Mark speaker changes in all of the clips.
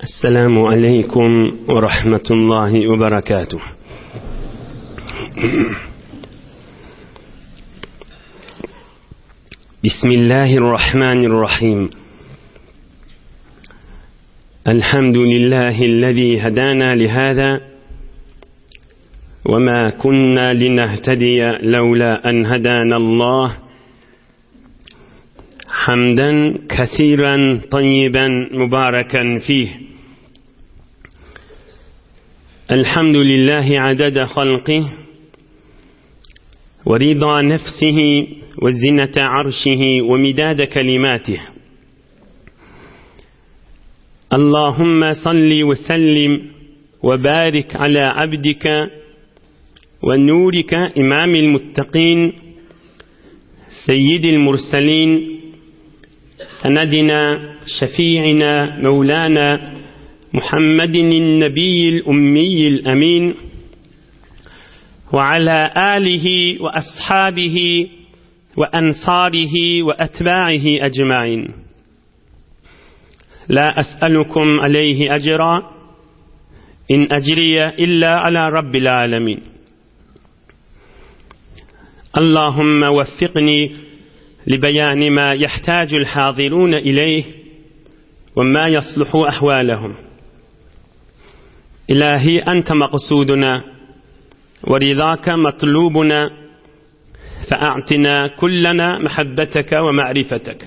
Speaker 1: السلام عليكم ورحمة الله وبركاته بسم الله الرحمن الرحيم الحمد لله الذي هدانا لهذا وما كنا لنهتدي لولا أن هدانا الله حمدا كثيرا طيبا مباركا فيه الحمد لله عدد خلقه ورضا نفسه وزنة عرشه ومداد كلماته اللهم صل وسلم وبارك على عبدك ونورك إمام المتقين سيد المرسلين سندنا شفيعنا مولانا محمد النبي الأمي الأمين وعلى آله وأصحابه وأنصاره وأتباعه أجمعين لا أسألكم عليه أجرا إن أجري إلا على رب العالمين اللهم وفقني لبيان ما يحتاج الحاضرون إليه وما يصلح أحوالهم إلهي أنت مقصودنا ورضاك مطلوبنا فأعطنا كلنا محبتك ومعرفتك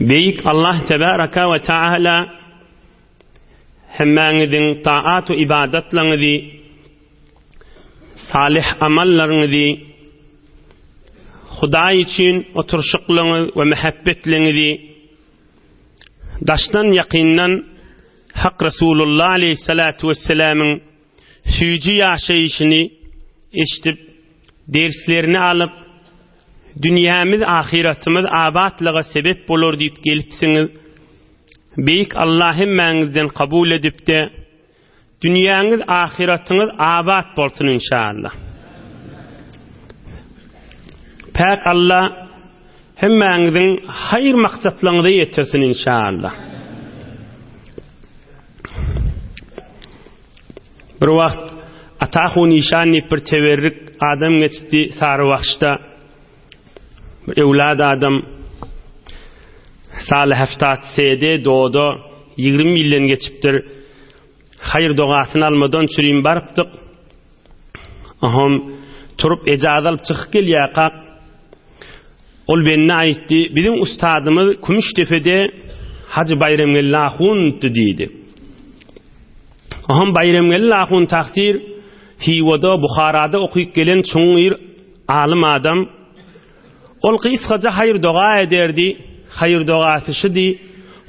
Speaker 1: Beýik Allah tebaraka we taala hemmäňiziň taat we ibadatlaryňyzy, salyh amallaryňyzy, Hudaý üçin oturyşyklaryňyz we mähebbetliňizi daşdan ýakyndan Hak Resulullah aleyhissalatu vesselamyň süýji ýaşaýşyny eşidip, derslerini alyp, dünýämiz, ahyratymyz abatlyga sebep bolar diýip gelipsiňiz. Beýik Allah hemmäňizden kabul edip-de, dünýäňiz, ahyratyňyz abat bolsun inşallah. Päk Allah hemmäňiziň haýyr maksatlaryňyza ýetirsin inşallah. Bir wagt Atahun işan diýip bir teberrik adam geçdi Sarybahşda. Bir öwlad adam saly heftat sede doda 20 ýyldan geçipdir. Haýyr dogasyny almadan çürim barypdyk. Aham turup ejaza alyp çykyp gelýärkak. Ol bende aýtdy, biziň ustadymyz Kümüşdepede Hajy Baýramgeldi ahundy diýdi. Aham Baýramgeldi ahun tagsyr Hiwada, Buharada okyp gelen çuňňur alym adam. Ol gysgaja haýyr doga ederdi, haýyr dogasy şudy,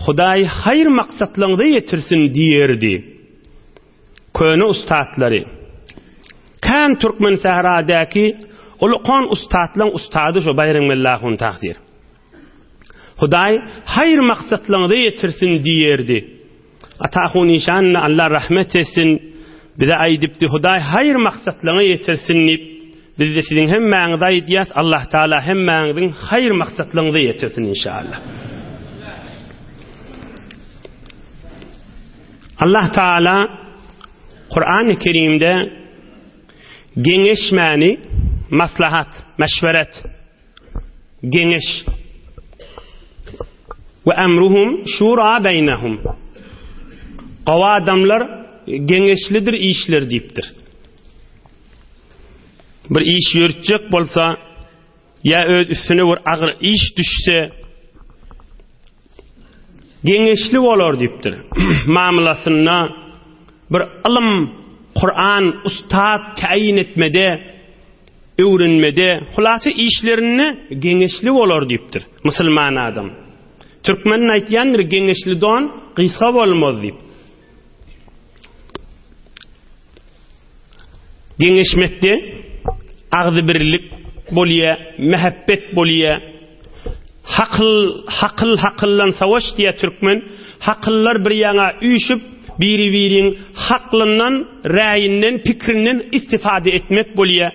Speaker 1: Hudaý haýyr maksatlaryňyza ýetirsin diýerdi. Köne ustatlary. Kän türkmen sähradäki ulukan ustatlaň ustady şo Baýramgeldi ahun tagsyr. Hudaý haýyr maksatlaryňyza ýetirsin diýerdi. Ata ahun işanyna Allah rahmet etsin, bize aýdypdy, Hudaý haýyr maksatlaryňa ýetirsin diýip, biz-de siziň hemmäňize aýdýas, Allah Taala hemmäňiziň haýyr maksatlaryňyza ýetirsin inşallah. Allah Taala Kur'an-ı Kerimde geňeşmäni maslahat, meşweret, geňeş we emruhum şura beýnehum. Gowy adamlar geňeşlidir işler diýipdir. Bir iş ýöritjek bolsa, ýa öz üstüne bir agyr iş düşse, geňeşli bolar diýipdir. Mamlasynda bir ylym, Kur'an, ustad täyin etmede, öwrenmede, hulasa işlerinde geňeşli bolar diýipdir musulman adam. Türkmen aýtýandyr geňeşli don gysga bolmaz diýip. Geňeşmekde agzybirlik bolýar, mähebbet bolýar. Hakyl, hakyl hakyldan savaş diýýär türkmen. Hakyllar bir ýaňa üýşüp, biri-biriň haklyndan, räýinden, pikrinden istifade etmek bolýar.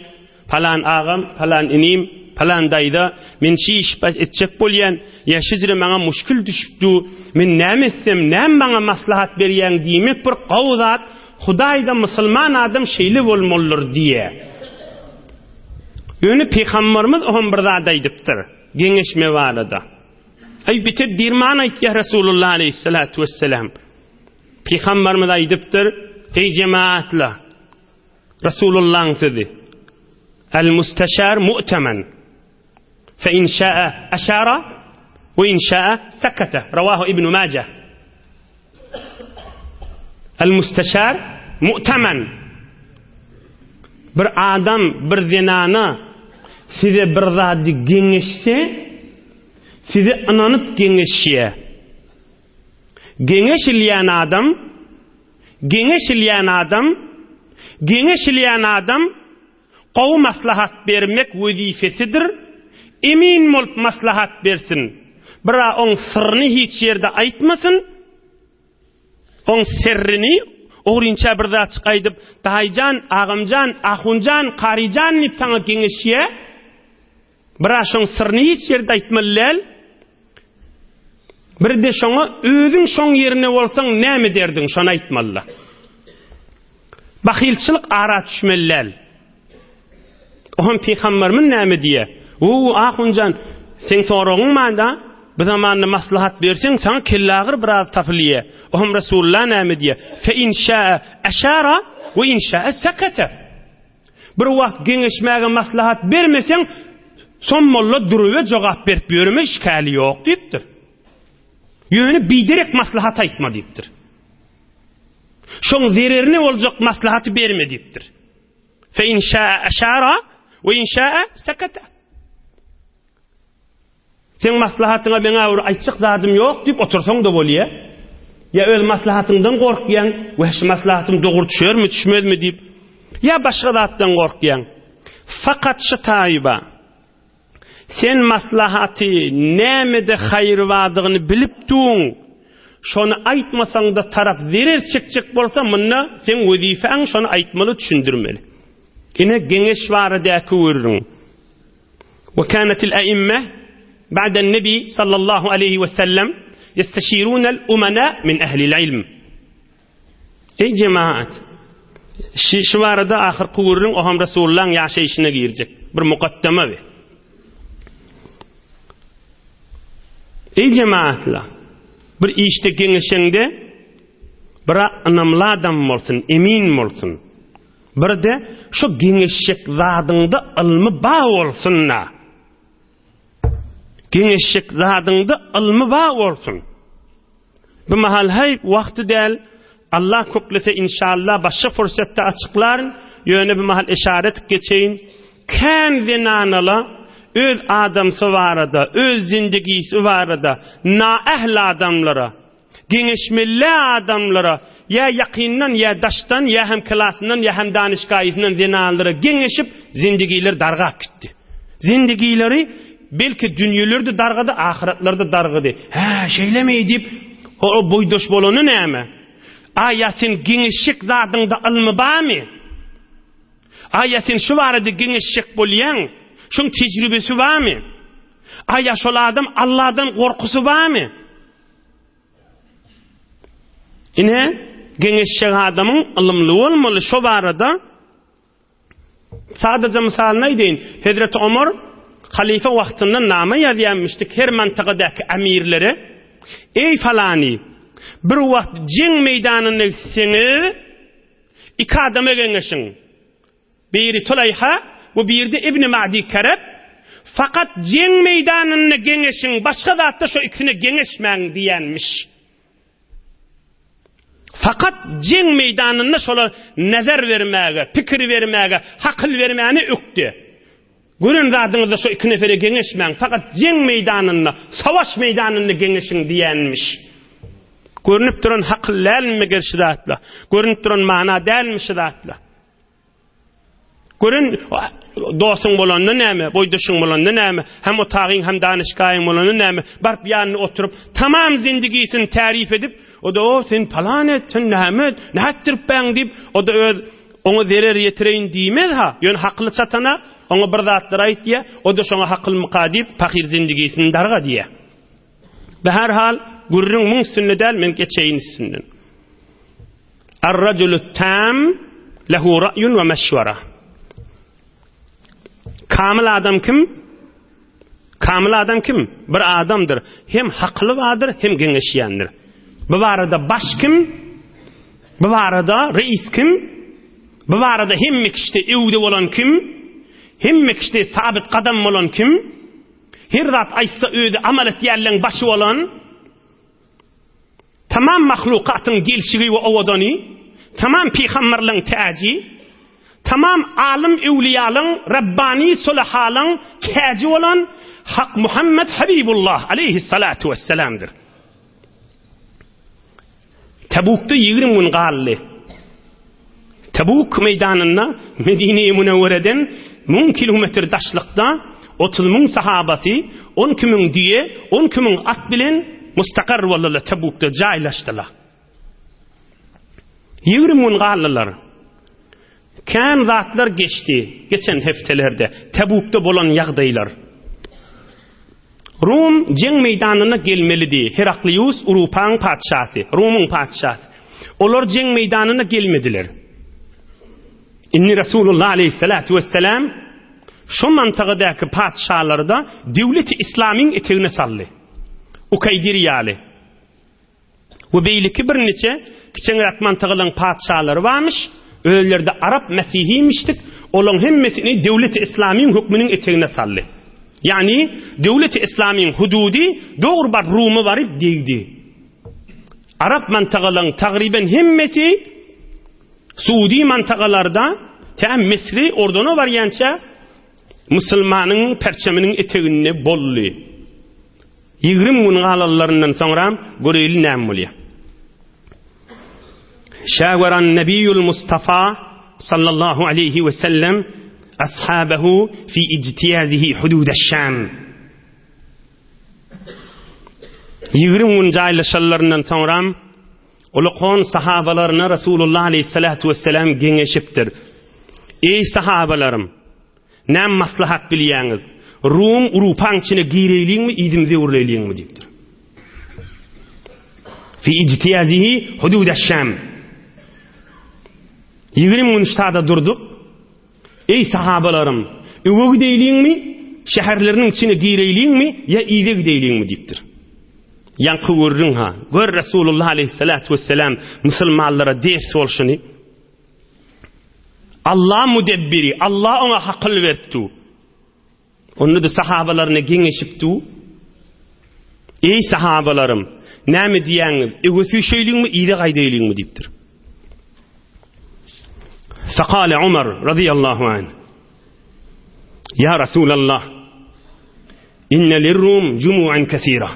Speaker 1: Palan agam, palan inim. palan daýza, men şi iş etjek bolýan, ýa şijre maňa muşkil düşüp dur, men näme etsem, näme maňa maslahat berýäň diýmek bir gowy zat, Hudaýda musulman adam şeýle bolmalydyr diýýär. Ýöne pygamberimiz oňa bir zat aýdypdyr, geňeşme barada. Aý biter dirman aýtýar Resulullah aleyhissalatu vesselam. Pygamberimiz aýdypdyr, Eý jemaatla, Resulullahyň sözi. El musteşar mu'temen. Fe in şa'a aşara we in şa'a sakata. Rawahu Ibn Majah. El musteşar mu'temen. Bir adam, bir zenana size bir zady geňeşse, size ynanyp geňeşýär. Geňeşilýän adam, geňeşilýän adam, geňeşilýän adam gowy maslahat bermek wezipesidir, emin bolup maslahat bersin, bira oň syryny hiç ýerde aýtmasyn, oň serrini ogrynça bir zatjyk aýdyp, daýyjan, agamjan, ahunjan, karyjan diýip saňa geňeşýä, Bira şoň syryny hiç ýerde aýtmaly däl. Birde şoňa özüň şoň ýerine bolsaň näme ederdiň şony aýtmalyda. Bahylçylyk ara düşmeli däl. Ohan pygamberimiz näme diýýär? Uu ahunjan, seň soragyň manda bu zamanda maslahat berseň saňa kellagyr biraz tapylýar. Ohan Resulullah näme diýýär? Fe in şaa aşara we in şaa sakata. Bir wagt geňeşmäge maslahat bermeseň, soň molla dürübe jogap berip ýöreme işgäli ýok diýipdir. Ýöne biderek maslahat aýtma diýipdir. Şoň zererine boljak maslahaty berme diýipdir. Fe in şaa aşara we in şaa sakata. Seň maslahatyňa meňä bir aýtjak zadym ýok diýip otursaň-da bolýa. Ýa öz maslahatyňdan gorkýaň, weh şu maslahatym dogry düşermi, düşmezmi diýip. Ýa başga zatdan gorkýaň. Fakat şu taýyba. Sen maslahaty nämede haýyr bardygyny bilip duň. Şony aýtmasaň-da tarap zerer çekjek bolsa munda seň wezipäň şony aýtmaly, düşündirmeli. Ine geňeş baradaky gürrüň. We kânetil e'imme ba'den nebi sallallahu aleýhi we sellem ýesteşirûnel umena min ehlil ilm. Eý jemaat! Şu, şu barada ahyrky gürrüň oham Resulullahyň ýaşaýşyna girjek. Bir mukaddeme bi. Eý jemaatla! Bir işde geňeşeňde bir ynamly adam bolsun, emin bolsun. Birde şu geňeşjek zadyňda ylmy ba bolsun-da. Geňeşjek zadyňda ylmy ba bolsun. Bu mahal haý wagty däl. Allah köklese inşallah başga fursatda açyklaryn. Ýöne bu mahal işaret etip geçeýin. Kän zenanala öz adamsy barada, öz zindigisi barada naähl adamlara Geňeşmeli adamlara, ýa ýakyndan, ýa daşdan, ýa hem klasyndan, ýa hem danyşgaýysyndan zenanlara geňeşip, zindigileri dargap gitdi. Zindigileri, belki, dünýeleri-de dargady, ahyretlary-da dargady. Hä, şeýlemi diýip, o boýdaş bolany näme? A ýa sen geňeşjek zadyňda ylmy barmy? A ýa sen şu barada geňeşjek bolýaň, şoň tejribesi barmy? A ýa şol adam Alladan gorkusy barmy? Ine, geňeşjek adamyň ylymly bolmaly şo barada. Sadaja mysalyny aýdaýyn. Hezreti Omar halyfa wagtynda nama ýazýanmyşdyk her mantykadaky emirlere, Eý falany, bir wagt jeň meýdanynda gitseňiz, iki adama geňeşiň. Biri Tulaýha we biri-de Ibn Ma'di Kerep, Fakat jeň meýdanynda geňeşiň, başga zatda şo ikisine geňeşmäň diýenmiş. Fakat jeň meýdanynda şolar nezer bermäge, pikir bermäge, hakyl bermäne ökde. Gören zadyňyzda şo iki nefere geňeşmäň, fakat jeň meýdanynda, savaş meýdanynda geňeşiň diýenmiş. Görnüp duran hakyl dälmi meger şu zatla? Görnüp duran mana dälmi şu zatla? Gören dostuň bolanda näme, boýdaşyň bolanda näme, hem otagyň hem danyşgaýyň bolanda näme, baryp ýanynda oturyp, tamam zindigisini tärif edip, o-da o sen palan et, sen näme et, nätdirip bäň diýip, o-da öz. Oňa zerer ýetireýin diýmez-ha, ýöne hakyly çatana, oňa bir zatlar aýtýa, o-da şoňa hakylmyka diýip, pahyr zindigisini dargadýa. Behar hal, gürrüň muň üstünde däl, men geçeýin üstünden. Ar-rajulu tam lehu ra'yun we meşwara. Kamil adam kim? Kamil adam kim? Bir adamdyr. Hem hakyly bardyr, hem geňeşýändir. Bu barada baş kim? Bu barada reis kim? Bu barada hemme kişide öwde bolan kim? Hemme kişide sabit gadam bolan kim? Her zat aýtsa özi amal etýänleň başy bolan, tamam mahlukatyň gelşigi we owadany, tamam pygamberleň täji, tamam alym öwliýalaň, rabbani sulahalaň täji bolan Hak Muhammed Habibullah aleýhissalatu wessalamdyr. Tebukda 20 gün galdy. Tebuk meýdanynda Medine-i Münewwereden 1000 kilometr daşlykda 30 müň sahabasy, 12 müň düýe, 12 müň at bilen mustakar boldular Tebukda jaýlaşdylar. 20 gün galdylar. Kän zatlar geçdi geçen hepdelerde Tebukda bolan ýagdaýlar. Rum jeň meýdanyna gelmelidi. Heraklius Urupaň patyşasy, Rumuň patyşasy. Olar jeň meýdanyna gelmediler. Indi Resulullah aleyhissalatu vesselam şo mantagadaky patyşalary-da döwleti islamyň etegine saldy. Ukaýdir ýaly. We beýleki birniçe kiçeňräk mantygalaň patyşalary barmyş, özleri-de arap mesihimişdik, olaň hemmesini döwleti islamyň hökmüniň etegine saldy. Ýagny, döwleti islamyň hududy dogry baryp Ruma baryp degdi. Arap mantygalaň tagryben hemmesi Suudi mantagalarda tä Misri, Ordona barýança musulmanyň perçeminiň eteginde boldy. 20 gün galanlaryndan soňra göreýli näme bolýar. Şawaran Nebiýul Mustafa sallallahu aleyhi ve sellem ashabahu fi ijtiyazihi hududeş-Şam. 20 gün jaýlaşanlaryndan soňra Ulukon sahabalaryna Resulullah aleyhissalatu vesselam geňeşipdir. Eý sahabalarym, Näme maslahat bilýäňiz? Rum Urupaň içine gireýliňmi, yzymyzy öwrüleýliňmi diýipdir. Fi ijtiyazihi hududeş-Şam. 20 gün ştada durduk. Eý sahabalarym, öwe gideýliňmi, şäherleriniň içine gireýliňmi ýa yza gideýliňmi diýipdir. Ýaňky gürrüň ha. Gör Resulullah aleyhissalatu vesselam musulmanlara ders bolşuny. Allah mudebbiri, Allah oňa hakyl beripdi. Onda-da sahabalaryna geňeşipdi. Eý sahabalarym, näme diýýäňiz? Öňe süýşeýliňmi, yza gaýdaýlyňmy diýipdir. Fekale Umar radiyallahu anh. Ya Resulallah, inne lirrum cumu'an kesira.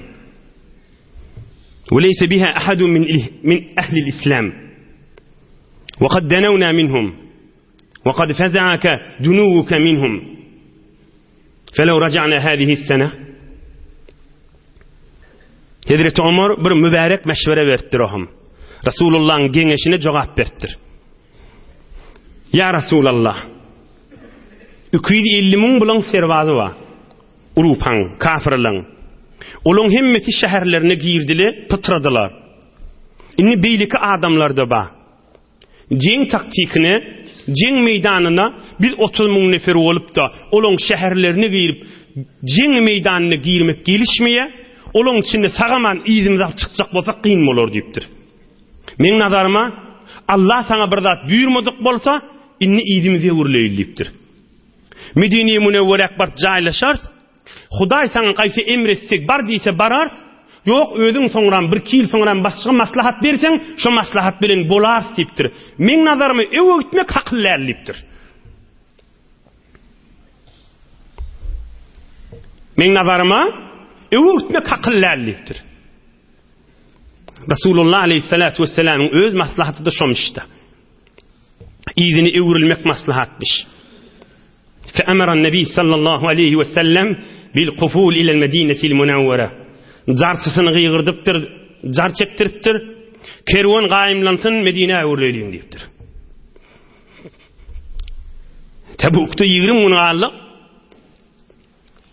Speaker 1: Ve leyse biha ahadun min, min ehlil islam. Ve kad denevna minhum. Ve kad fezeake dunuvuke minhum. Felev raca'na hâzihi sene. Hezreti Omar bir mübarek meşwere beripdir oham. Resulullah'ın geňeşine jogap beripdir. Ya Resulallah, 250 müň bulaň serbazy bar. Urupaň, kafirleň. Olaň hemmesi şäherlerine girdile, pytradylar. Indi beýleki adamlar-da bar. Jeň taktikine, jeň meýdanyna biz 30 müň nefer bolup-da, olaň şäherlerine girip, jeň meýdanyna girmek gelişmeýär. Olaň içinde sag-aman yzymyzy alyp çykjak bolsak kyn bolar diýipdir. Meň nazaryma, Allah saňa bir zat buýurmadyk bolsa, indi yzymyzy öwrüleýli diýipdir. Medine-i Münewweräk baryp jaýlaşarys. Hudaý saňa gaýta emr etsek, bar diýse bararys. Ýok, özüň soňram birki ýyl soňram başga maslahat berseň, şo maslahat bilen bolarys diýipdir. Meň nazaryma öňe gitmek hakyl däl diýipdir. Meň nazaryma öňe gitmek hakyl däl diýipdir. Resulullah aleyhissalatu vesselamyň öz maslahaty-da şomuşda. Yzyny öwrülmek maslahatmyş. Fe'emeren Nebi sallallahu aleyhi ve sellem bil kuful ilel medinetil munawwara. Jarçysyny gygyrdypdyr, jar çekdiripdir. Kerwen gaýymlansyn, Medinä öwrüleýliň diýipdir. Tebukda 20 gün galdyk.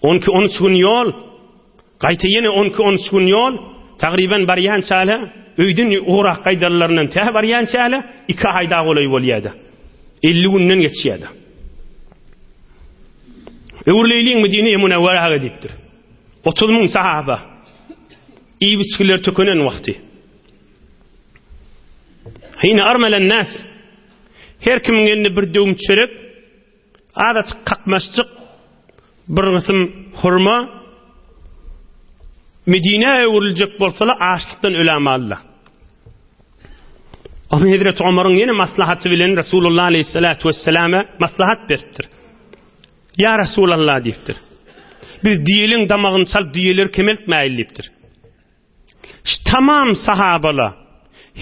Speaker 1: 12-13 gün ýol. Gaýta ýene 12-13 gün ýol. Tagryban barýan çäle, öýden urak gaýdarlaryndan tä barýan çäle 2 aý da golaý bolýardy. 50 günden geçýärdi. Öwrüleýliň Medine-i Münewweraga diýipdir. 30 müň sahaba iýip-içgiler tükenen wagty. Hine armelen nas. Her kimiň elinde bir döwüm çörek, azajyk kakmaşjyk, bir gysym hurma. Medinä öwrüljek bolsalar açlykdan ölämalla. Onuň Hezreti Omaryň ýene maslahaty bilen Resulullah aleyhissalatu vesselama maslahat beripdir. Ýa Resulallah diýipdir. Biz düýeliň damagyny çalyp düýeleri kemeltmäýli diýipdir. Şu tamam sahabala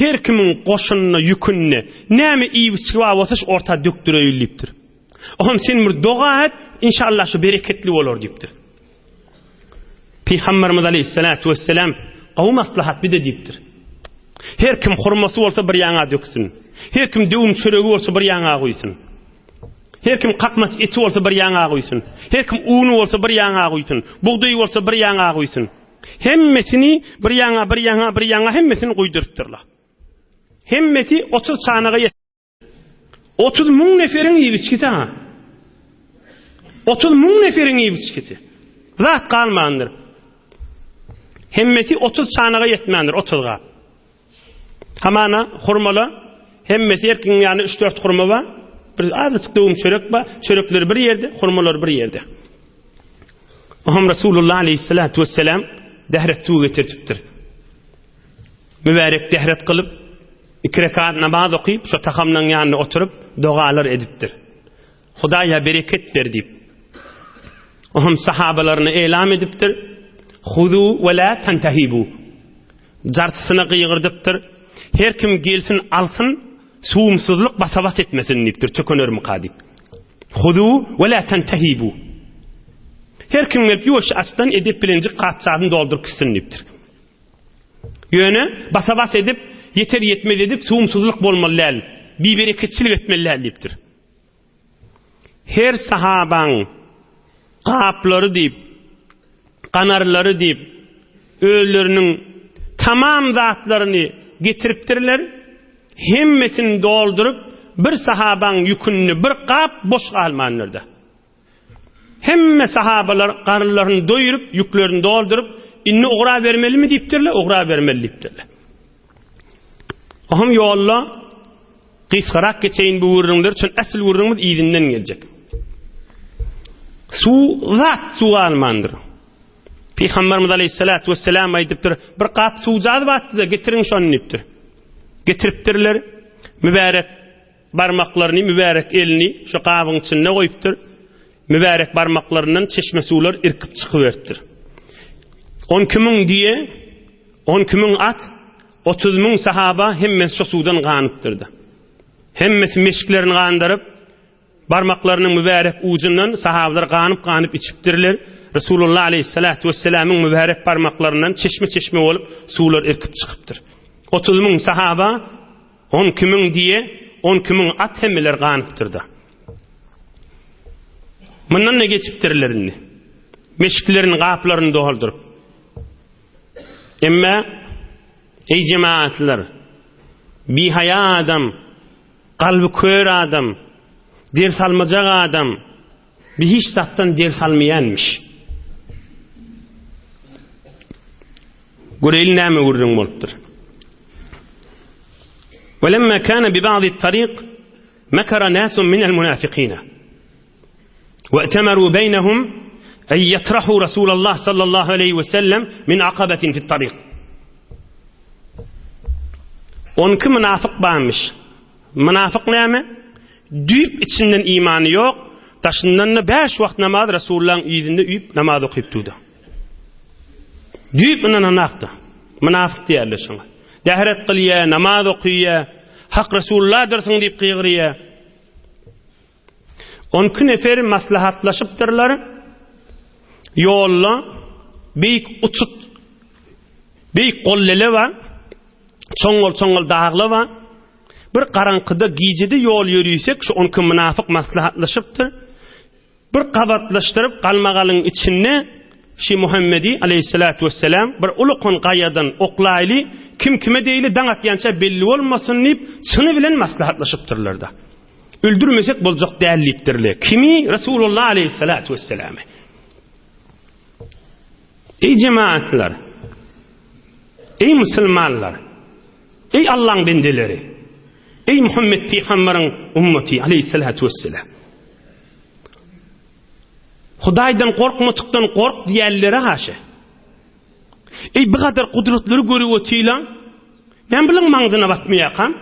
Speaker 1: her kimiň goşunda ýükünde näme iýip-içgi bar bolsa şu orta dökdüreýli diýipdir. Oňam sen bir doga et, inşallah şu bereketli bolar diýipdir. Pygamberimiz aleyhissalatu vesselam gowy maslahat bide diýipdir. Her kim hurmasy bolsa bir ýaňa döksün. Her kim döwüm çöregi bolsa bir ýaňa guýsun. Her kim kakmaç eti bolsa bir ýaňa guýsun. Her kim uny bolsa bir ýaňa guýsun. Bugdaýy bolsa bir ýaňa guýsun. Hemmesini bir ýaňa, bir ýaňa, bir ýaňa hemmesini guýdurypdyrlar. Hemmesi 30 çanaga ýet. 30 müň neferiň iýip içgisi ha. 30 müň neferiň iýip içgisi. Zat galmandyr. Hemmesi 30 çanaga ýetmändir, 30 gap. Hamana hurmala hemmesi erkiň ýany 3-4 hurma bar. Bir azajyk döwüm çörek bar. Çörekler bir ýerde, hurmalar bir ýerde. Oham Resulullah aleyhissalatu vesselam dähret suwy getirtipdir. Mübärek dähret kylyp, iki rekat namaz okyp, şo tahamlaň ýanynda oturyp, dogalar edipdir. Hudaýa bereket ber diýip. Oham sahabalaryna elam edipdir. Huzu we la tantahibu. Jarçysyna gygyrdypdyr. Her kim gelsin alsyn, suwumsyzlyk basa-bas etmesin diýipdir, tökenermika diýip. Huzu we la tantahibu. Her kim gelip ýuwaş açdan edep bilenjik gapjagyny dolduryp gitsin diýipdir. Ýöne basa-bas edip, ýeter ýetmez edip suwumsyzlyk bolmaly däl, bibereketçilik etmeli däl diýipdir. Her sahabaň gaplary diýip, ganarlary diýip, özleriniň tamam zatlaryny getiripdirler, hemmesini dolduryp, bir sahabaň ýükünde bir gap boş galmandyr-da. Hemme sahabalar garynlaryny doýuryp, ýüklerini dolduryp, indi ugrabermelimi diýipdirler, ugrabermeli diýipdirler. Ohm ýolda gysgarak geçeýin bu gürrüňler üçin äsl gürrüňimiz yzyndan geljek. Suw zat suw almandyr. Pygamberimiz aleyhissalatu vesselam aýdypdyr, bir gap suwjaz batdy-da, getiriň şony diýipdir. Getiripdirler. Mübärek barmaklaryny, mübärek elini şu gabyň içinde goýupdyr. Mübärek barmaklaryndan çeşme suwlar irkip çykyberipdir. 12 müň diýe, 12 müň at, 30 müň sahaba hemmesi şu suwdan ganypdyr-da. Hemmesi meşiklerini gandyryp, barmaklarynyň mübärek ujundan sahabalar ganyp-ganyp içipdirler. Resulullah aleyhissalatu vesselamyň mübärek barmaklaryndan çeşme-çeşme bolup suwlar irkip çykypdyr. 30 müň sahaba 12 müň diýe, 12 müň at hemmeler ganypdyr-da. Mundan da geçipdirler indi. Meşiklerini, gaplaryny dolduryp. Emma eý jemaatlar, bihaýa adam, kalby kör adam, ders almajak adam bir hiç zatdan ders almaýanmyş. Göreýli näme gürrüň bolupdyr. Welemma kana bi ba'd at-tariq mekara nasun min al-munafiqina. We'temeru beynehum en yetrahu Resulallah sallallahu aleyhi ve sellem min akabetin fit tarik. 12 münafık barmış. Münafık näme? Düýp içinden imany ýok, daşyndan da 5 wagt namaz Resulullahyň yzynda üýüp namaz okyp durdy. Düýp ynananakdy. Münafyk diýerler şoňa. Dähret kylýar, namaz okyýar, Hak Resulullah'dyrsyň diýip gygyrýar. On iki nefer maslahatlaşypdyrlar. Ýolda beýik uçut, beýik gollele bar, çoňňul-çoňňul daglar bar. Bir garaňkyda gijede ýol ýörisek, şu onki mynafyk maslahatlaşypdyr. Bir gabatlaşdyryp galmagalyň içinde şi Muhammedi aleýhissalatu wesselam bir ulukan gaýadan oklaýly, kim kime deýli daň atýança belli bolmasyn diýip, çyny bilen maslahatlaşypdyrlar-da. Öldürmesek boljak däl diýipdirler. Kimi? Resulullah aleýhissalatu wesselamy. Eý jemaatlar! Eý musulmanlar! Eý Allaň bendeleri! Eý Muhammet pygamberiň ummaty aleýhissalatu wesselam! Hudaýdan gorkmatykdan gork diýenlere haşa. Eý bu gadar gudratlary görüp otylan, näme bilen maňzyna batmaýarkam?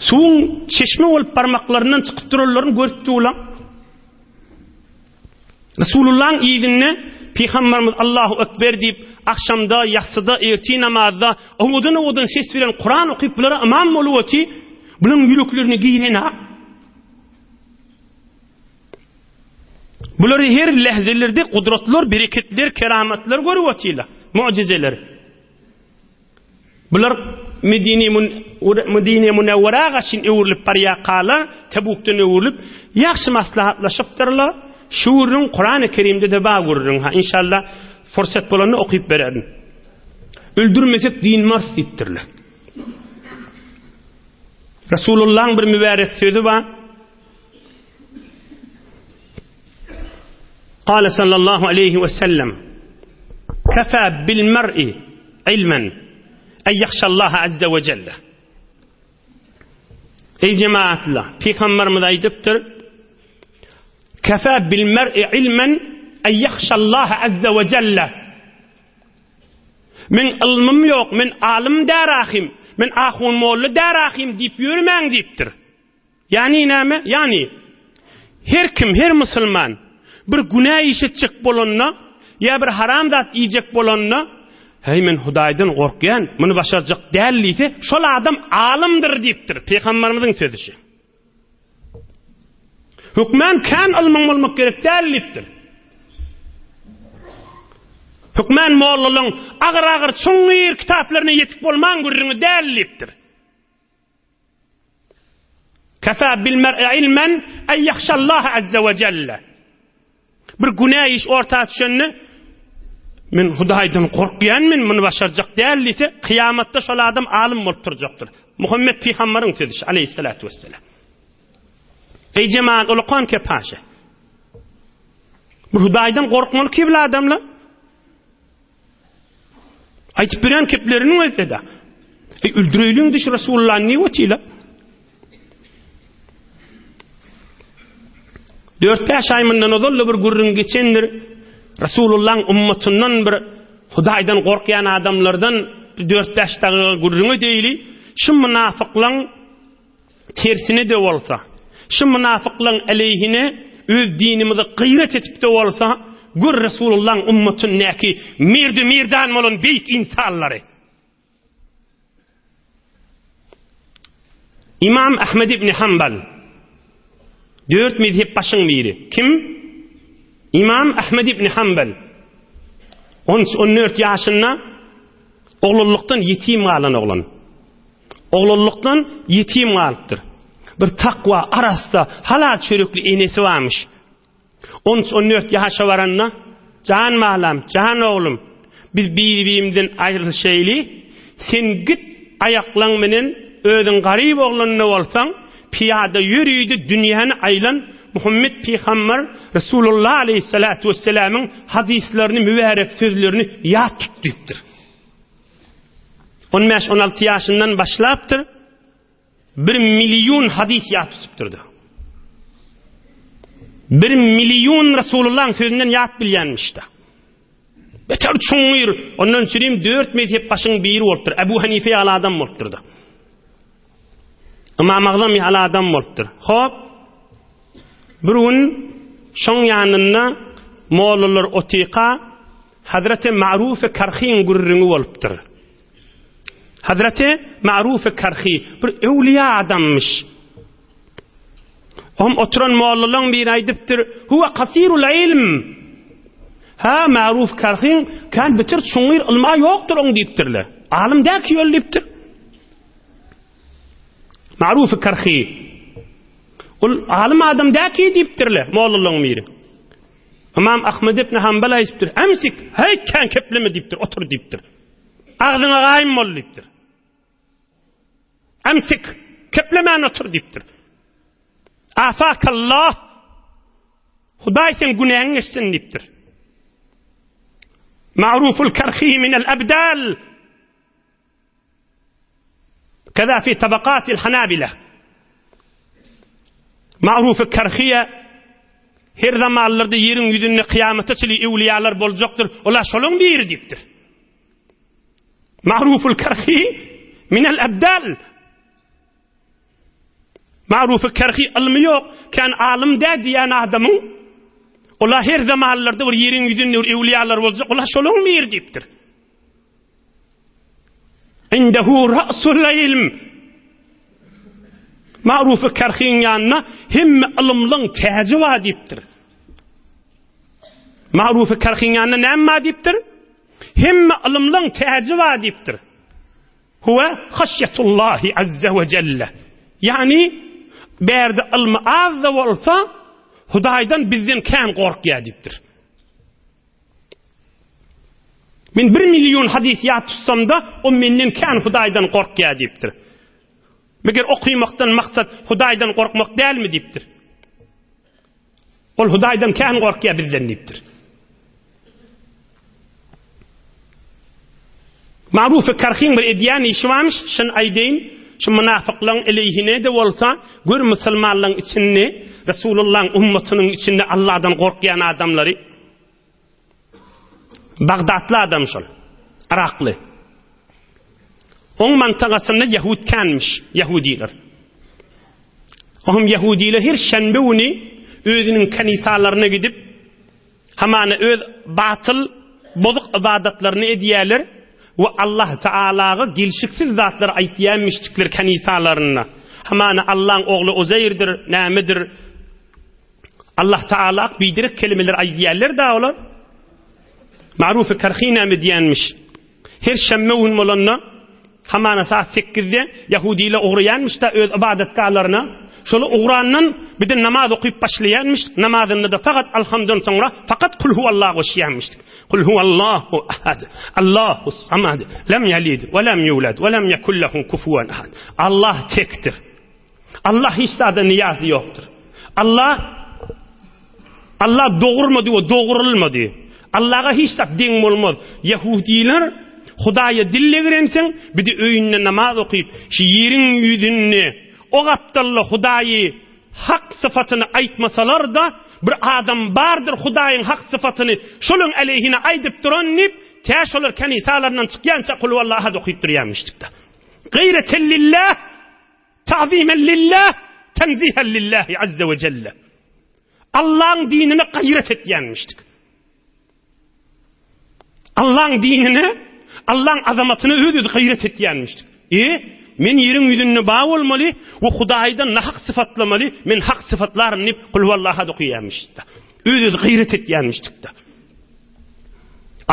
Speaker 1: Suwuň çeşme bolup barmaklaryndan çykyp duranlaryny görüp durlan. Resulullahyň yzynda Pygamberimiz Allahu Ekber diýip, agşamda, ýassyda, ertir namazda owadan-owadan ses bilen Kuran okyp bulara ymam bolup oty, bularyň ýüreklerine giren-a. Bulary her lähzelerde gudratlar, bereketler, keramatlar görüp otylar, mujizeler. Bular Medine Münewwerä gaçyn öwrülip barýarkalar, Tebukdan öwrülip, ýagşy maslahatlaşypdyrlar. Şu gürrüň Kurany Kerimde-de bar gürrüň. Ha, inşallah fursat bolanda okyp bererin. Öldürmesek dynmarys diýipdirler. Resulullahyň bir mübärek sözi bar. Kale sallallahu aleyhi ve sellem Kefa bil mer'i ilmen en yahşallaha azze ve celle Ey cemaatlar, Peygamberimiz aýdypdyr, Kefa bil mer'i ilmen en yahşallaha azze ve celle Men ylmym ýok, men alym därahim, men ahun molla därahim diýip ýörmäň diýipdir. Ýagny näme? Ýagny, her kim, her musulman bir günä iş etjek bolanda ýa bir haram zat iýjek bolanda, Heý, men Hudaýdan gorkýan, muny başarjak däl diýse, şol adam alymdyr diýipdir. Pygamberimiziň sözi şu. Hökmän kän ylmyň bolmak gerek däl diýipdir. Hökmän mollalaryň agyr-agyr çuňňur kitaplaryna ýetik bolmaň gürrüňi däl diýipdir. Kafa bil mer'i ilmen en yahşallaha azza we celle. Bir günä iş orta düşende men Hudaýdan gorkýan men muny başarjak däl diýse, kyýamatda şol adam alym bolup turjakdyr. Muhammet pygamberiň sözi aleyhissalatu vesselam. Ey jemaat ulukan kepaşe. Bu Hudaýdan gorkmaly kibli adamlar. Aýtyp berýän kepleriniň özde-de. Eý, öldüreýliň diş Resulullah ne otila? 4-5 aý mundan ozal bir gürrüň geçendir. Resulullah'ın ummatyndan bir Hudaýdan gorkýan adamlardan 4-5 dagyga gürrüň edeýli. Şu münafyklaň tersine-de bolsa, şu mynafyklaň aleýhine öz dinimizi gyýrat etip-de bolsa, gör Resulullaň ummatyndaky merdi-merdan bolan beýik ynsanlary. Imam Ahmed ibn Hanbal, dört mezhep başyň biri. Kim? Imam Ahmed ibn Hanbal. 13-14 ýaşynda oglanlykdan ýetim galan oglan. Oglanlykdan ýetim galypdyr. Bir takwa, arassa, halal çörekli enesi barmyş. On üç, on dört ýaşa baranda, Jan balam, jan oglum, biz bir-birimizden aýrylyşaýly, sen git, aýaklaň menen özüň garyp oglan-da bolsaň, pyýada ýörüde dünýäni aýlan, Muhammet pygamber, Resulullah aleýhissalatu wesselamyň hadyslaryny, mübärek sözlerini ýat tut diýipdir. On bäş, on alty ýaşyndan başlapdyr, bir million hadys ýat tutupdyrdy. Bir million Resulullahyň sözünden ýat bilýänmişdi. Beter çuňňur, ondan çürim dört mezhep başyň biri bolupdyr. Ebu Hanife ýaly adam bolupdyrdy. Ymam Agzam ýaly adam bolupdyr. Hop, bir gün şoň ýanynda mollalar otyka, Hazreti Ma'ruf-i Karhyň gürrüňi bolupdyr. Hazreti Ma'ruf-i Karhy bir öwliýa adammyş. Ohm oturan mollalaryň biri aýdypdyr, Huwa kasirul ilm. Ha, Ma'ruf Karhyň kän bitir çuňňur ylma ýokdur oň diýipdirler. Alym däl ki ýol diýipdir. Marufy Karhi. Ol alym adam däki diýipdirler, mollalaryň biri. Ymam Ahmed ibn Hanbal aýdypdyr, Emsik, heý kän kepleme diýipdir, otur diýipdir. Agzyňa gaýym bol diýipdir. Emsik, keplemän otur diýipdir. Afakallah, Hudaý seň günäňi geçsin diýipdir. Ma'ruful Karhi minel abdal. Keza fi tabakatil hanabile. Ma'rufy Karhiýe her zamanlarda ýeriň ýüzünde kyýamata çenli öwliýalar boljakdyr. Olar şolaň biri diýipdir. Ma'ruful Karhi minel abdal. Ma'rufy Kerhi ylmy ýok, kän alym däl diýýän adamyň Ola her zamanlarda bir ýeriň ýüzünde bir öwliýalar boljak, ola şolaň biri diýipdir. Indehu ra'sul ilm. Ma'rufy Kerhiň ýanynda hemme ylymlyň täji bar diýipdir. Ma'rufy Kerhiň ýanynda näme bar diýipdir? Hemme ylymlyň täji bar diýipdir. Huwe haşýetullahi azze we jelle. Ýagny, bärde ylmy az-da bolsa, Hudaýdan bizden kän gorkýar diýipdir. Men bir million hadys ýat tutsam-da, o menden kän Hudaýdan gorkýar diýipdir. Meger okymakdan maksat Hudaýdan gorkmak dälmi diýipdir. Ol Hudaýdan kän gorkýar bizden diýipdir. Marufy Karhyň bir edýän işi barmyş, şuny aýdaýyn, şu mynafyklaryň eleýhine-de bolsa, gör musulmanlaryň içinde, Resulullahyň ummatynyň içinde Allahdan gorkýan adamlary. Bagdatly adam şol, Yrakly. Oň mantagasynda ýahud känmiş, ýahudiler. Oňam ýahudiler her şenbe güni özüniň kanisalaryna gidip, hamana öz batyl, bozuk ybadatlaryny edýärler we Allah Taalaga gelşiksiz zatlar aýtýarmyşdikler kanisalarynda. Hamana Allaň ogly Uzeýrdir, nämedir, Allah Taala biderek kelimeler aýdýarlar-da olar. Marufy Karhi näme diýenmiş? Her şenbe gün bolanda, hamana saat sekizde ýahudiler ugraýanmyş-da öz ybadatgalaryna. Şolar ugrandan bir-de namaz okyp başlaýanmyş, namazynda-da fakat Alhamdan soňra fakat Kul huwallah goşýanmyşdyk. Kul huwallahu ahad, Allahu samad, lem ýelid we lem ýulad we lem ýekun lehu kufuwan ahad. Allah tekdir. Allah hiç zada nyýazy ýokdur. Allah Allah dogurmady we dogrulmady. Allaha hiç zat deň bolmaz. Ýehudiler Hudaýa dil degrenseň, bir-de öýünde namaz okyp, şu ýeriň ýüzünde o gapdalda Hudaýy hak sypatyny aýtmasalar-da, bir adam bardyr Hudaýyň hak sypatyny şolaň aleýhine aýdyp duran diýip, tä şolar kenisalaryndan çykýança Kulhuallah ahad okyp durýarmyşdykda. Gaýreten lillah! Ta'zimen lillah, tenzihen lillahi azze we celle. Allaň dinine gaýrat etýänmişdik. Allaň dinine, Allaň azamatyna öz-özi gaýrat etýänmişdik. E, men ýeriň ýüzünde ba bolmaly we Hudaýdan nahak sypatlamaly, men hak sypatlaryn diýip, Kul huwallahu ahad okaýarmyşdyk. Öz-özi gaýrat etýänmişdik.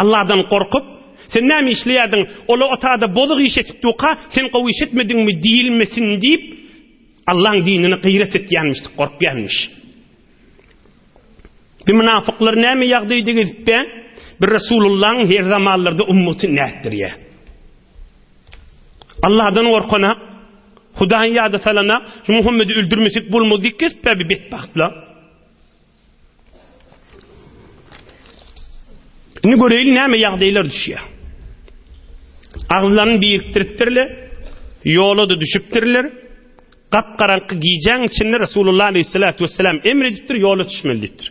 Speaker 1: Allahdan gorkup, sen näme işleýärdiň, ola otada bozuk iş etip durka, sen gowy iş etmediňmi diýilmesin diýip, Allaň dinine gyrat etýänmişdik, gorkýanmyş. Bir mynafyklar näme ýagdaýda gezip be? Bir Resulullahyň her zamanlarda ummaty nätdirýär? Allahdan gorkana, Hudaýy ýada salana, şu Muhammedi öldürmesek bolmaz diýip gezip be bir betbagtlar. Indi göreýli näme ýagdaýlar düşýär. Agyzlaryny birikdiripdirler, ýola-da düşüpdirler. Gap-garaňky gijäň içinde Resulullah aleyhissalatu vesselam emr edipdir, ýola düşmeli diýipdir.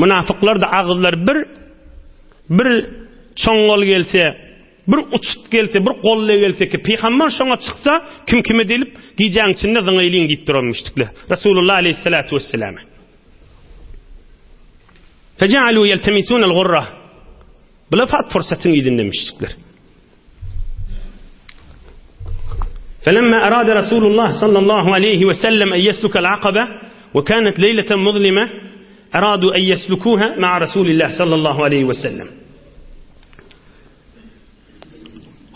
Speaker 1: Münafyklar da agyzlar bir bir çoňňal gelse, Bir uçut gelse, bir golla gelse ki, pygamber şoňa çyksa, kim kime delip, gijäň içinde zyňaýlyň diýip duranmyşdyklar. Resulullah aleyhissalatu vesselama. Fejalu yeltemisunel gurra. Bular fat fursatyň yzyndamışdyklar. Felemma arada Resulullah sallallahu aleyhi ve sellem en yeslukel akabe ve kanet leyleten muzlime aradu en yeslukuha ma'a Resulillah sallallahu aleyhi ve sellem.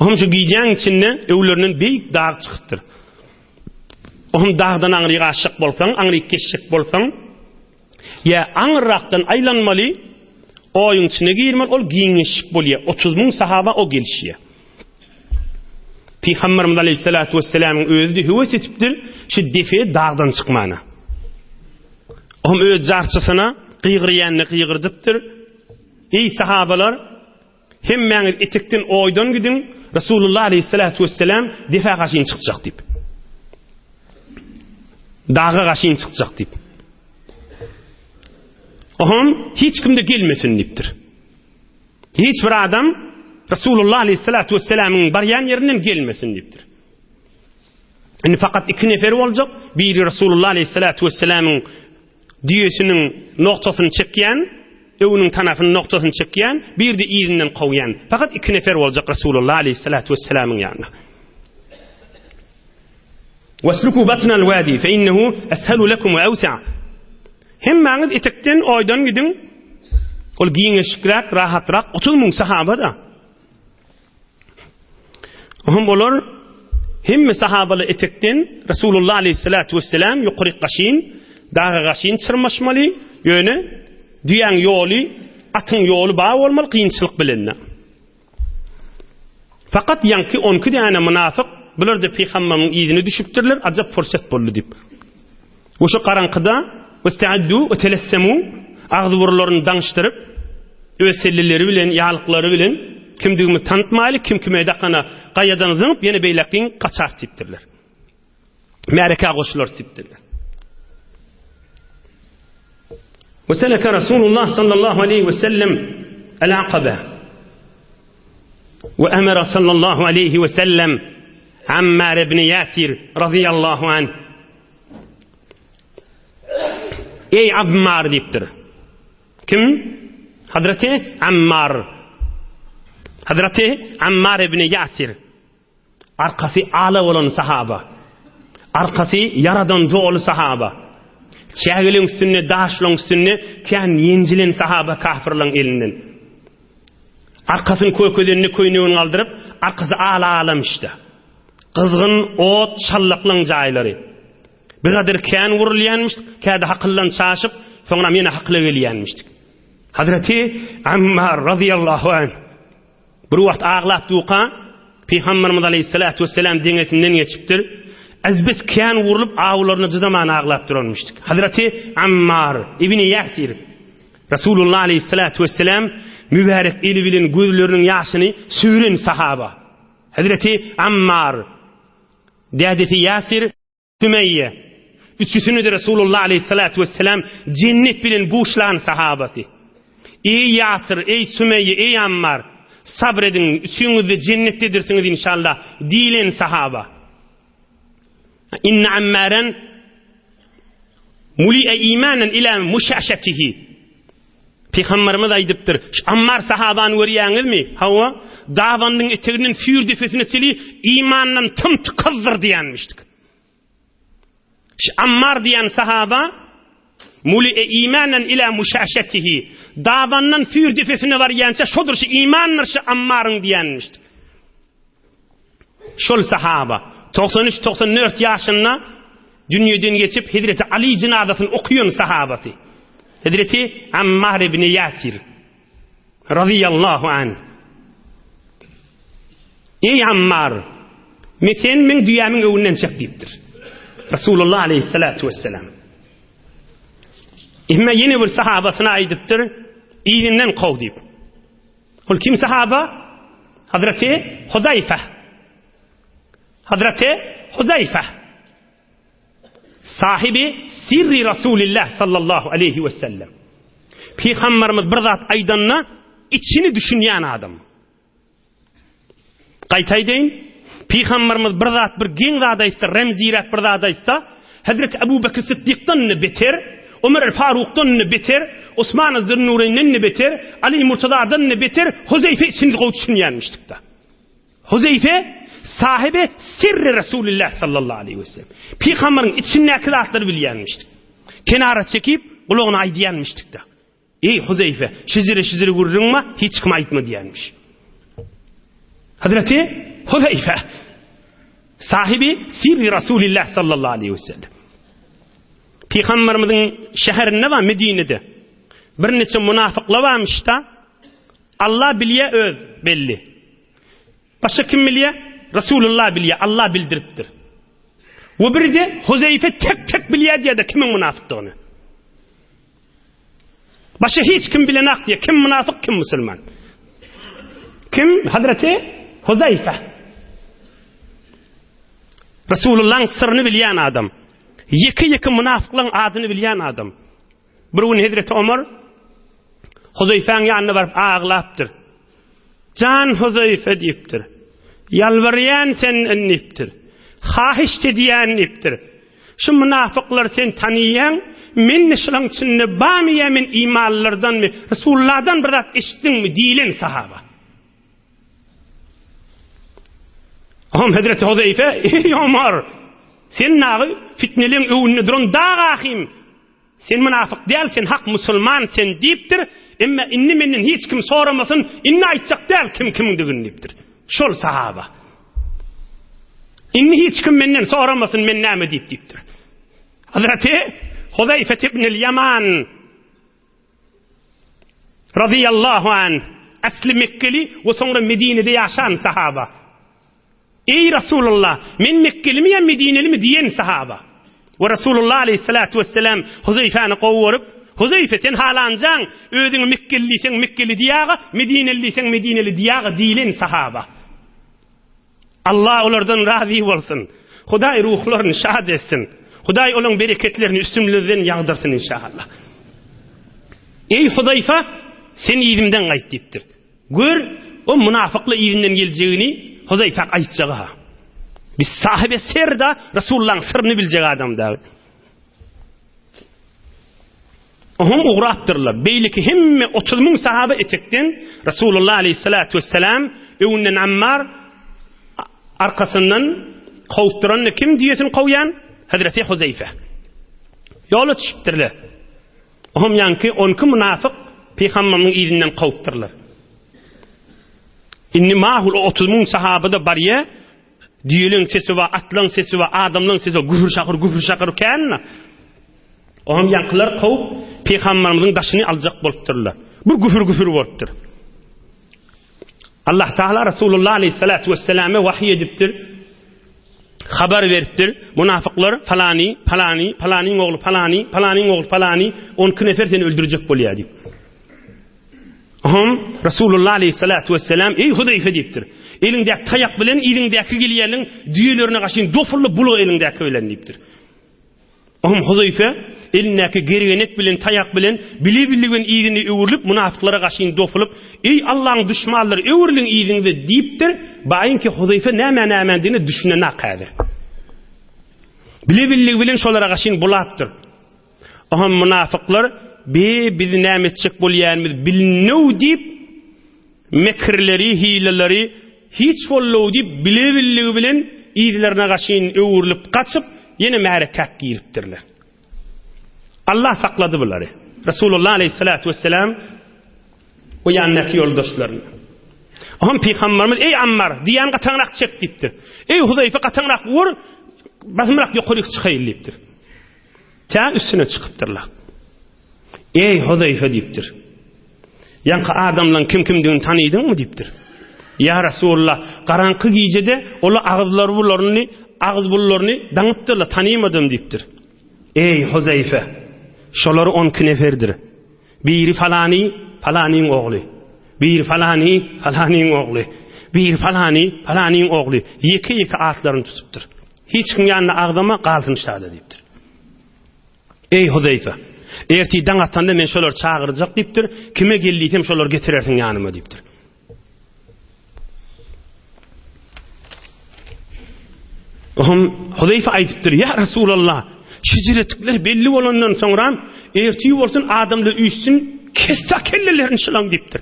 Speaker 1: Ohm şu gijäň içinde öwlerinden beýik dag çykypdyr. Ohm dagdan aňryk aşjak bolsaň, aňryk geçjek bolsaň, ýa aňyrrakdan aýlanmaly, oýuň içine girmeli, ol giňeşik bolýar. 30 müň sahaba o gelişýär. Pygamberimiz aleyhissalatu vesselamyň özi-de höwes etipdir, şu defe dagdan çykmana. Ohm öz jarçysyna gygyrýanyny gygyrdypdyr. Eý sahabalar, Hemmäňiz etekden oýdan gidiň, Resulullah aleýhissalatu wesselam depä gaşyn çykjak diýip. Daga gaşyn çykjak diýip. Oham hiç kimde gelmesin diýipdir. Hiç bir adam Resulullah aleýhissalatu wesselamyň barýan ýerinden gelmesin diýipdir. Indi fakat iki nefer boljak, biri Resulullah aleýhissalatu wesselamyň Düýesiniň nogtasyny çekýän, öwüniň tanapynyň nogtasyny çekýän, bir-de yzyndan kowýan. Fakat iki nefer boljak Resulullah aleýhissalatu wesselamyň ýanynda. Wasluku batnal wadi fe innehu eshelu lekum we awsa. Hemmäňiz etekden, oýdan gidiň. Ol giňeşikräk, rahatrak 30 müň sahaba-da. Ohm olar hemme sahabalar etekden Resulullah aleyhissalatu vesselam ýokaryk gaşyn, daga gaşyn çyrmaşmaly, ýöne düýäň ýoly, atyň ýoly bar bolmaly kynçylyk bilende. Fakat ýaňky 12 däne mynafyk bular-da pygamberiň yzyna düşüpdirler, ajap pursat boldy diýip. We şu garaňkyda westaaddu we telessemu agzy-burunlaryny daňyşdyryp, öz selleleri bilen, ýalyklary bilen kimdigimizi tanytmaýly, kim kime dakana gaýadan zyňyp, ýene beýläkgin gaçarys diýipdirler. Märekä goşularys diýipdirler. We seleke Rasulullah sallallahu aleyhi ve sellem el-Akabe. We emere sallallahu aleyhi ve sellem Ammar ibn Yasir radıyallahu anh Eý Ammar diýipdir. Kim? Hazreti Ammar. Hazreti Ammar ibn Ýasir. Arkasy ala bolan sahaba. Arkasy ýaradan doly sahaba. Çägeliň üstünde, daşlaryň üstünde kän ýenjilen sahaba kafirlaryň elinden. Arkasyny kökezenini köýnegini galdyryp, arkasy ala-alamyşda. Gyzgyn ot çallaklaň jaýlary. Bigadyr kän urulýanmyşdyk, käde hakyldan çaşyp, soňram ýene hakyla gelýänmişdik. Hazreti Ammar razyýallahu anh bir wagt aglap durka, Pygamberimiz aleyhissalatu vesselam deňesinden geçipdir. Azbes kän urlup, awlaryna jydaman aglap duranmyşdyk. Hazreti Ammar ibn Ýasir Resulullah aleyhissalatu vesselam mübärek eli bilen gözleriniň ýaşyny süren sahaba. Hezreti Ammar, dädesi Ýasir, Sümeýýe, üçüsini-de Resulullah aleýhissalatu wesselam jennet bilen buşlan sahabasy. Eý Ýasir, eý Sümeýýe, eý Ammar, sabr ediň, üçüňiz-de jennetdedirsiňiz inşallah diýlen sahaba. Inne Ammaren muli'e imanen ila muşaşatihi. Pygamberimiz aýdypdyr, Şu Ammar sahabany görýäňizmi? Hawa, dabanynyň eteginden süýr depesine çenli imandan tym-tykazdyr diýenmişdik. Şu Ammar diýen sahaba muli'e imanen ila muşaşatihi. Dabandan süýr depesine barýança şodur şu imandyr şu Ammaryň diýenmişdik. Şol sahaba 93-94 ýaşynda dünýeden geçip Hezreti Ali jynazasyny okaýan sahabasy. Hezreti Ammar ibn Ýasir razyýallahu anh. Eý Ammar, me sen meň düýämiň öňünden çyk diýipdir. Resulullah aleyhissalatu vesselam. Emme ýene bir sahabasyna aýdypdyr, yzyndan kow diýip. Ol kim sahaba? Hazreti Huzaýfa. Hazreti Huzaýfa. Sahibi sirri Rasulillah sallallahu aleyhi ve sellem. Peygamberimiz bir zat aýdanda içini düşünýän adam. Gaýta aýdaýyn, Pygamberimiz bir zat, bir geň zat aýtsa, remziräk bir zat aýtsa, Hezreti Ebu Bekr Syddykdan-da beter, Ömer el Farukdan-da beter, Osman Zülnureýnden-de beter, Ali Murtazadan-da beter Huzeýfe içini gowy düşünýänmişdik-de. Huzeýfe sahibi sirri Resulillah sallallahu aleyhi ve sellem. Pygamberiň içindäki zatlary bilýänmişdik. Kenara çekip, gulagyna aýdýanmişdik-de. Eý, Huzeýfe, şijire-şijire gürrüň bar, hiç kime aýtma diýenmiş. Hazreti. Huzeýfe. Sahibi sirri Rasulillah sallallahu aleyhi ve sellem. Pygamberimiziň şäherinde bar Medinede. Birniçe munafyklar barmyş-da. Allah bilýär öz belli. Başga kim bilýär? Rasulullah bilýär, Allah bildiripdir. We birde Huzeýfe tek-tek bilýär diýýär-de kimiň munafykdygyny. Başga hiç kim bilenak diýýär, kim munafyk, kim musulman. Kim? Hazreti Huzeýfe. Resulullah'ın syrryny bilýän adam. Ýeke-ýeke munafyklaryň adyny bilýän adam. Bir gün Hezreti Omar Huzeýfäň ýanyna baryp aglapdyr. Jan Huzeýfe diýipdir. Ýalbarýan senden diýipdir. Hahyşt edýän diýipdir. Şu mynafyklary sen tanyýaň, men-de şulaň içinde barmy ýa men imanlylardanmy, Resulullahdan bir zat eşitdiňmi diýlen sahaba. Oňam Hezreti Huzeýfe, Eý Omar, sen nagy fitneleň öňünde duran dag ahym. Sen mynafyk däl, sen hak musulman sen diýipdir. Emma indi menden hiç kim soramasyn, indi aýtjak däl kim kimdigini diýipdir. Şol sahaba. Indi hiç kim menden soramasyn men näme diýip diýipdir. Hazreti Huzeýfe ibn el-Ýaman Radiyallahu an asly Mekkeli we soňra Medinede ýaşan sahaba. Eý Rasulullah, men Mekgelimi ýa Medinelimi diýen sahaba. We Rasulullah aleyhissalatu vesselam Huzeýfäni gowy görüp, Huzeýfe sen halanjaň, özüňi Mekkeli diýseň Mekkeli diýäga, Medineli diýseň Medineli diýäga diýlen sahaba. Allah olardan razy bolsun. Hudaý ruhlaryny şad etsin. Hudaý olaň bereketlerini üstümizden ýagdyrsyn inşallah. Eý Hudaýfa, sen yzymdan gaýt diýipdir. Gör, o munafykly yzyndan geljegini Huzaýfa aýtjagy ha. Biz sahibe serda Resulullahyň syryny biljek adam dagy. Oňam ugrapdyrlar. Beýleki hemme 30 müň sahaba etekden Resulullah aleyhissalatu vesselam öňünden Ammar arkasyndan kowupdyran kim diýesini kowýan? Hazreti Huzeýfe. Ýola düşüpdirler. Oňam ýaňky 12 munafyk pygamberimiň yzyndan kowupdyrlar. Indi mahul 30 müň sahaba da barýa, düýeleň sesi bar, atlaň sesi bar, adamlaň sesi bar, güfür-şakyr, güfür-şakyr kän. Oňam ýaňkylar kowup, pygamberimiziň daşyny aljak bolupdyrlar. Bir güfür-güfür bolupdyr. Allah Taala Resulullah aleyhissalatu vesselame wahyý edipdir. Habar beripdir. Munafyklar falany, falany, falanyň ogly falany, falanyň ogly falany 12 nefer seni öldürjek bolýar diýip. Oňam Resulullah aleyhissalatu vesselam eý Hudaýfa diýipdir. Eliňdäki taýak bilen yzyňdäki gelýäniň düýelerine gaşyn dofully bula eliňdäki bilen diýipdir. Oňam Huzeýfe elindäki gergenek bilen, taýak bilen bile-billigin yzyny öwrülip, munafyklara gaşyn dopulyp, Eý, Allaň duşmanlary, öwrüliň yzyňyza diýipdir. Baýyňky Huzeýfe nämä-nämädigine düşünenak häzir. Bile-billigi bilen şolara gaşyn bulapdyr. Oňam munafyklar, Be, biz näme etjek bolýanymyzy bilinow diýip, mekirleri, hileleri hiç bollow diýip, bile-billigi bilen yzlaryna gaşyn öwrülip gaçyp, ýene märekäk giripdirler. Allah saklady bulary. Resulullah aleyhissalatu vesselam we ýanyndaky ýoldaşlaryny. Oňam pygamberimiz, Eý Ammar, diýýän gataňrak çek diýipdir. Eý Huzeýfe gataňrak wur, basymrak ýokaryk çykaýyn diýipdir. Tä üstüne çykypdyrlar. Eý, Huzeýfe diýipdir. Ýaňky adamlaryň kim-kimdigini tanydyňmy diýipdir. Ýa Resulullah, garaňky gijede olar agyzlary bularyny, agyz bullaryny daňypdyrlar, tanymadym diýipdir. Eý, Huzeýfe, şolar on iki neferdir. Biri falany, falanyň ogly. Biri falany, falanyň ogly. Biri falany, falanyň ogly. Ýeke-ýeke atlaryny tutupdyr. Hiç kim ýanyna agzama, galsyn şada diýipdir. Eý, Huzeýfe! Ertir daň atanda men şolary çagyrjak diýipdir. Kime gel diýsem şolary getirersiň ýanyma diýipdir. Ohm Huzeýfe aýdypdyr, Ýa Resulallah, şejeretikler belli bolandan soňra ertir bolsun adamlar üýşsün, kes-de kellelerini şylaň diýipdir.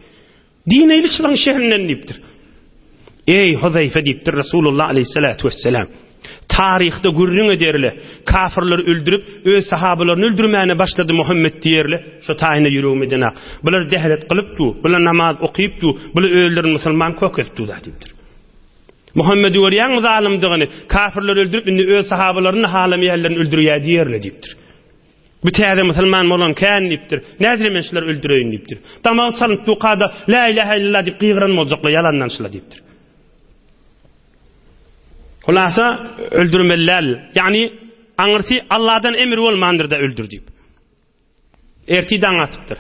Speaker 1: Dineýli şylaň şerinden diýipdir. Eý, Huzeýfe diýipdir Resulullah aleyhissalatu vesselam. Taryhda gürrüň ederle, kafirleri öldürip, öz sahabalaryny öldürmäne başlady Muhammed diýerle, şo taýyna ýüregim edenak. Bular dehret kylyp du, bular namaz okyp du, bular özlerini musulman kök edip du da diýipdir. Muhammedi görýäňmi zalymdygyny? Kafirleri öldürip, indi öz sahabalaryny halamaýanlaryny öldürýär diýerler diýipdir. Bu täze musulman bolan kän diýipdir. Näzire men şulary öldüreýin diýipdir. Damagy çalynyp dukada La ilahe illallah diýip gygyran boljaklar ýalandan şular diýipdir. Hulasa öldürmeli däl. Ýagny aňyrsy Allahdan emir bolmandyr da öldür diýip. Ertir daň atypdyr.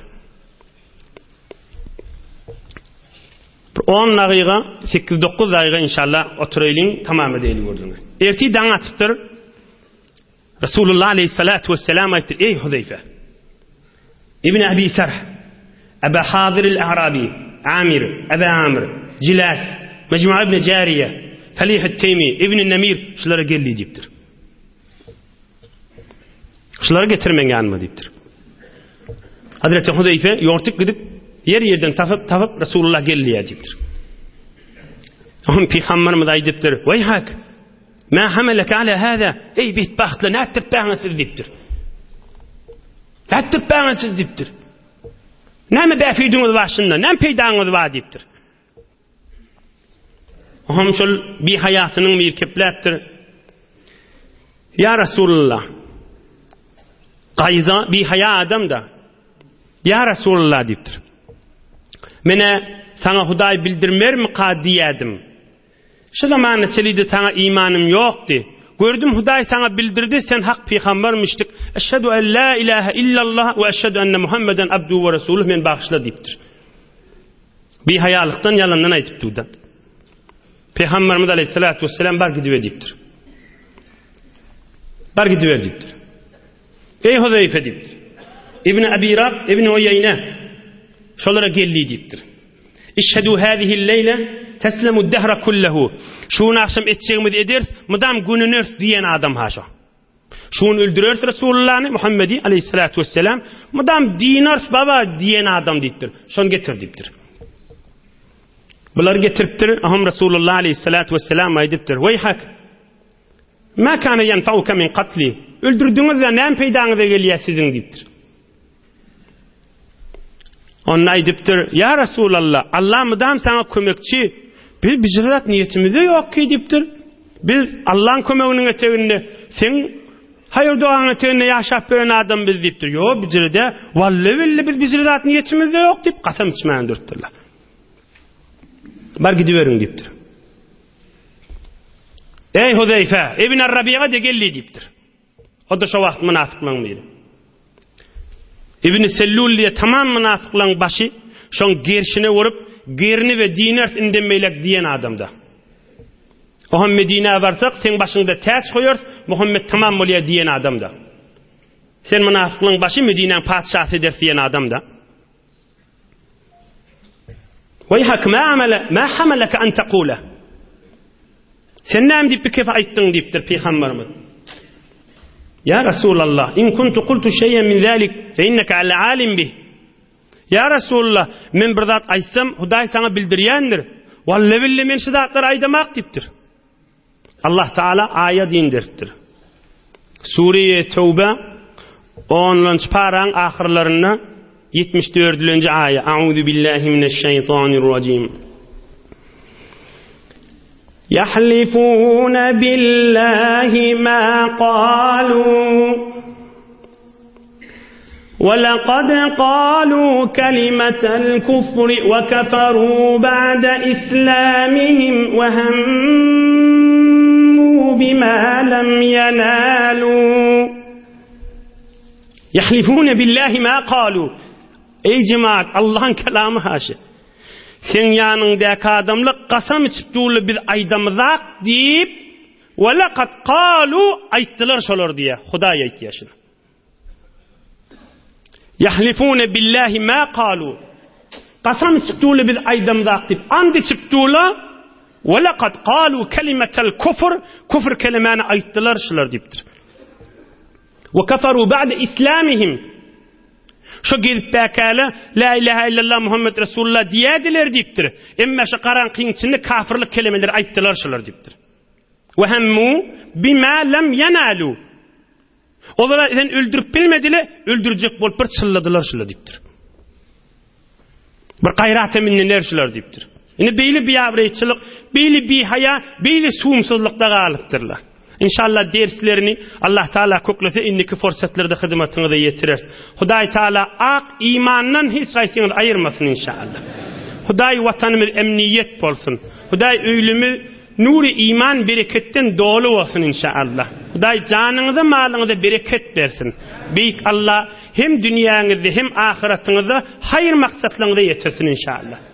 Speaker 1: Bir 10 dagyga, 8-9 dagyga inşallah oturaýlyň, tamam edeýli gördüňiz. Ertir daň atypdyr. Resulullah aleyhissalatu vesselam aýtdy, Eý Huzeyfe, Ibn Abi Sarh, Aba Hazir al-Arabi, Amir, Aba Amr, Jilas, Mecmua ibn Jariye, Falih al-Teymi, Ibn Namir şulara geldi diýipdir. Şulary getir meň ýanyma diýipdir. Hazreti Huzeyfe ýortup gidip, ýer ýerden tapyp, tapyp Resulullah geldi diýipdir. Oňa pygamberimiz aýdypdyr: "Weý hak, ma hamalaka ala hada? Ey betbagtlar, nätdirip siz diýipdir. Nätdirip siz diýipdir. Näme bähbidiňiz bar şunda? Näme peýdaňyz bar diýipdir. Oňam şol bihaýasynyň bir kepläpdir. Ýa Resulullah. Gaýza bihaýa adam da. Ýa Resulullah diýipdir. Mene saňa Hudaý bildirmermika diýädim. Şu zamana çelidi saňa imanym ýokdy. Gördüm Hudaý saňa bildirdi, sen hak pygambermişdik. Eşhedü en la ilahe illallah we eşhedü enne Muhammeden abduhu we resuluh men bagyşla diýipdir. Bihaýalykdan ýalandan aýdyp durda. Pygamberimiz aleyhissalatu vesselam bar gidiber diýipdir. Bar gidiber diýipdir. Ey Huzeyfe diýipdir. Ibn Abi Rab, Ibn Uýeýne şolara geldi diýipdir. Işhedü hâzihi leýle teslemu dehra kullehu. Şu gün akşam etjegimizi ederis, mydam gününeris diýen adam haşa. Şu gün öldüreris Resulullahny, Muhammedi aleyhissalatu vesselam, mydam dinars baba diýen adam diýipdir. Şony getir diýipdir. Bular getiripdir, aham Resulullah aleyhissalatu vesselam aýdypdyr. Weý hak. Ma kana yanfauka min qatli. Öldürdiňiz de näme peýdaňyza gelýär siziň diýipdir. Onda aýdypdyr, Ýa Resulallah, Allah mydam saňa kömekçi. Biz bijirät niýetimizde ýok ki diýipdir. Biz Allaň kömeginiň eteginde, seň haýyr dogaň eteginde ýaşap ýören adam biz diýipdir. Ýok, bijirede, walla billa biz bijirät niýetimizde ýok diýip kasam içmän durupdyrlar. Bar gidiberiň diýipdir. Eý Huzeýfe, Ibn Ar-Rabiga de geldi diýipdir. O-da şo wagt mynafyklaryň biri. Ibn Sellul diýe tamam mynafyklaryň başy, şoň gerşine urup, gerini we diners indem beýläk diýen adamda. Oňa Medinä barsak, seň başyňda täç goýarys, Muhammet tamam bolýar diýen adamda. Sen mynafyklaryň başy Medinäň patyşasy ederis diýen adamda. Weýhak ma amala ma hamalaka an taqula. Sen näme diýip bir kefe aýtdyň diýipdir pygamberimiz. Ya Resulallah, in kuntu qultu şey'en min zalik fe inneke ala alim bih. Ya Resulallah, men bir zat aýtsam, Hudaý saňa bildirýändir. Walla billa men şu zatlary aýdamak diýipdir. Allah Taala aýat indiripdir. Sure-i Tewbe 10-njy paraň ahyrlarynda 74-nji aýa. Auzu billahi mineşşeýtanirrajim. Yahlifun billahi ma qalu ولقد قالوا كلمة الكفر وكفروا بعد إسلامهم وهموا بما لم ينالوا يحلفون بالله ما قالوا Ey cemaat Allah'ın kelamı haşi. Sen ýanyňdaky adamlar kasam içip durlar biz aýdamyzak diýip we laqad qalu aýtdylar şolar diýe. Hudaý aýtýar şuny. Yahlifune billahi ma qalu. Kasam içip durlar biz aýdamzak diýip. And içip durlar. Ve laqad qalu kelimetel kufr. Kufr kelimäni aýtdylar şular diýipdir. Ve kafaru ba'de islamihim. Şo gezip bäkäle La ilaha illallah Muhammed Resulullah diýädiler diýipdir. Emma şu garaňkyň içinde kafirlik kelimeleri aýtdylar şular diýipdir. Ve hemmu bima lem yenalu. Olara sen öldürip bilmediler, öldürjek bolup bir çylladylar şular diýipdir. Bir gaýrat emindiler şular diýipdir. Indi beýle biabraýçylyk, beýle bihaýa, beýle suwumsyzlykda galypdyrlar. Inşallah derslerini Allah Taala köklese indiki forsatlarda hyzmatyňyza ýetireris. Hudaý Taala ak imandan hiç haýsyňyzy aýyrmasyn inşallah. Hudaý watanymyz emniýet bolsun. Hudaý öýlümiz nury iman bereketden doly bolsun inşallah. Hudaý janyňyza malyňyza bereket bersin. Beýik Allah hem dünýäňizde hem ahyratyňyzda haýyr maksatlaryňyza ýetirsin inşallah.